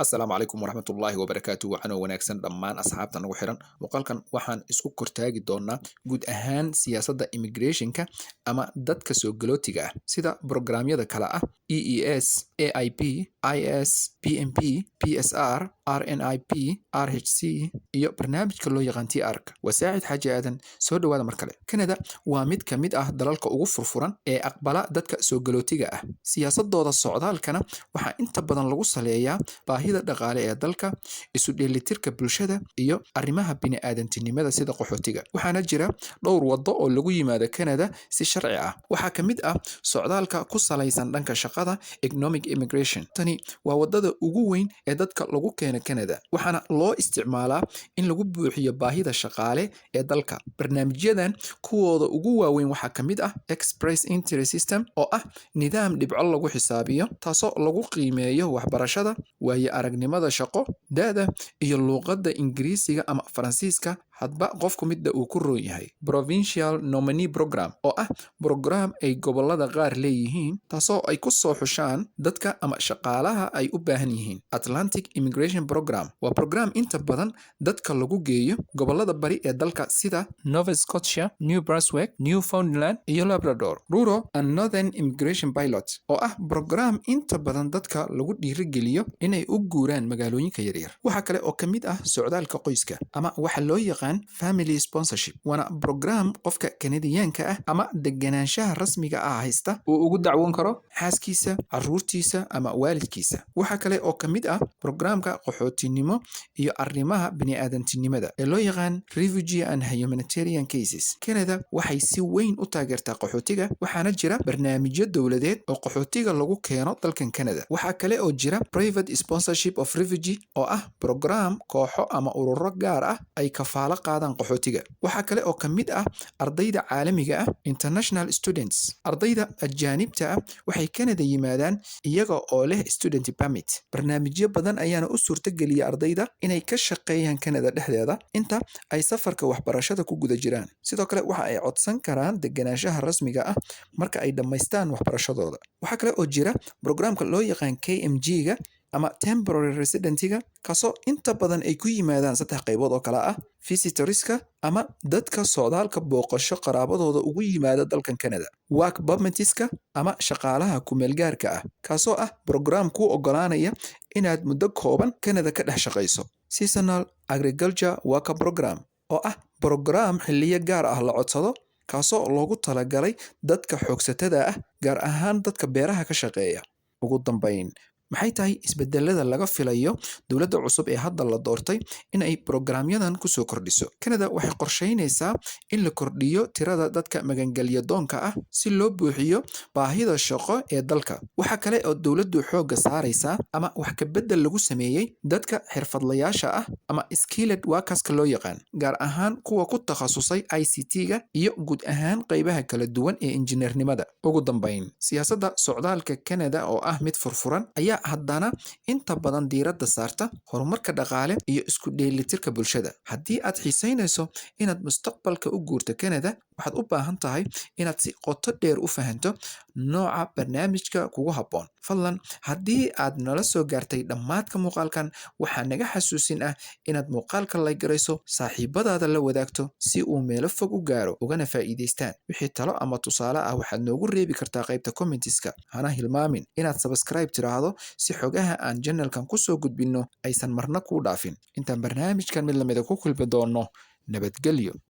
Asalaamu calaykum waraxmatullaahi wabarakaatu. Wacanoo wanaagsan dhammaan asxaabta nagu xiran. Muuqaalkan waxaan isku kortaagi doonaa guud ahaan siyaasadda immigrationka ama dadka soo galootiga ah, sida programyada kale ah EES, AIP, IS, PNP, PSR, RNIP, RHC iyo barnaamijka loo yaqaan TR. Waa Saacid Xaaji Aadan, soo dhawaada mar kale. Canada waa mid ka mid ah dalalka ugu furfuran ee aqbala dadka soo galootiga ah. Siyaasadooda socdaalkana waxaa inta badan lagu saleeyaa baahida dhaqaale ee dalka, isu dheelitirka bulshada iyo arrimaha bini'aadantinimada sida qaxootiga. Waxaana jira dhowr waddo oo lagu yimaado Canada si sharci ah. Waxaa ka mid ah socdaalka ku salaysan dhanka shaqada, economic immigration. Tani waa wadada ugu weyn ee dadka lagu keeno Canada, waxaana loo isticmaalaa in lagu buuxiyo baahida shaqaale ee dalka. Barnaamijyadan kuwooda ugu waaweyn waxaa ka mid ah Express Entry System, oo ah nidaam dhibco lagu xisaabiyo, taasoo lagu qiimeeyo waxbarashada, waayo aragnimada shaqo, da'da iyo luuqadda Ingiriisiga ama Faransiiska, hadba qofku midda uu ku roon yahay. Provincial Nominee Program, oo ah program ay gobolada qaar leeyihiin, taasoo ay ku soo xushaan dadka ama shaqaalaha ay u baahan yihiin. Atlantic Immigration Program waa program inta badan dadka lagu geeyo gobolada bari ee dalka sida Nova Scotia, New Brunswick, Newfoundland iyo Labrador. Rural and Northern Immigration Pilot, oo ah program inta badan dadka lagu dhiirigeliyo inay u guuraan magaalooyinka yaryar. Waxaa kale oo ka mid ah socdaalka qoyska ama waxa loo yaqaan family sponsorship, waana program qofka Kanadiyaanka ah ama deganaanshaha rasmiga ah haysta uu ugu dacwoon karo xaaskiisa, caruurtiisa ama waalidkiisa. Waxaa kale oo ka mid ah programka qaxootinimo iyo arrimaha bini'aadantinimada ee loo yaqaan Refugee and Humanitarian Cases. Canada waxay si weyn u taageertaa qaxootiga, waxaana jira barnaamijyo dowladeed oo qaxootiga lagu keeno dalkan Canada. Waxaa kale oo jira Private Sponsorship of Refugee, oo ah program kooxo ama ururo gaar ah ay kafaalo qaadaan qaxootiga. Waxaa kale oo ka mid ah ardayda caalamiga ah, international students. Ardayda ajaanibta ah waxay Canada yimaadaan iyaga oo leh student permit. Barnaamijyo badan ayaana u suurtageliya ardayda inay ka shaqeeyaan Canada dhexdeeda inta ay safarka waxbarashada ku guda jiraan. Sidoo kale waxa ay codsan karaan deganaanshaha rasmiga ah marka ay dhammaystaan waxbarashadooda. Waxaa kale oo jira programka loo yaqaan KMG-ga ama temporary residentiga, kaasoo inta badan ay ku yimaadaan saddex qaybood oo kale ah: visitorska ama dadka socdaalka booqasho qaraabadooda ugu yimaada dalkan Canada, work permitiska ama shaqaalaha kumeelgaarka ah, kaasoo ah program kuu ogolaanaya inaad muddo kooban Canada ka dhex shaqayso, Seasonal Agriculture Worker Program, oo ah program xilliyo gaar ah la codsado, kaasoo loogu talagalay dadka xoogsatada ah, gaar ahaan dadka beeraha ka shaqeeya. Ugu dambayn, maxay tahay isbedelada laga filayo dowladda cusub ee hadda la doortay in ay programyadan kusoo kordhiso? Canada waxay qorsheynaysaa in la kordhiyo tirada dadka magangelya doonka ah si loo buuxiyo baahida shaqo ee dalka. Waxaa kale oo dowladdu xoogga saaraysaa ama wax ka bedel lagu sameeyey dadka xirfadlayaasha ah ama skilled workerska loo yaqaan, gaar ahaan kuwa ku takhasusay ICT-ga iyo guud ahaan qaybaha kala duwan ee injineernimada. Ugu dambayn, siyaasadda socdaalka Canada oo ah mid furfuran ayaa haddana inta badan diiradda saarta horumarka dhaqaale iyo isku dheelitirka bulshada. Haddii aad xiisaynayso inaad mustaqbalka u guurto Canada, waxaad u baahan tahay inaad si qoto dheer u fahanto nooca barnaamijka kugu habboon. Fadlan, haddii aad nala soo gaartay dhammaadka muuqaalkan, waxaa naga xasuusin ah inaad muuqaalka like garayso, saaxiibadaada la wadaagto si uu meelo fog u gaaro ugana faa'iidaystaan. Wixii talo ama tusaale ah waxaad noogu reebi kartaa qaybta commentiska. Hana hilmaamin inaad subscribe tiraahdo si xogaha aan channelkan kusoo gudbinno aysan marna kuu dhaafin. Intaan barnaamijkan mid lamida ku kulmi doonno, nabadgelyo.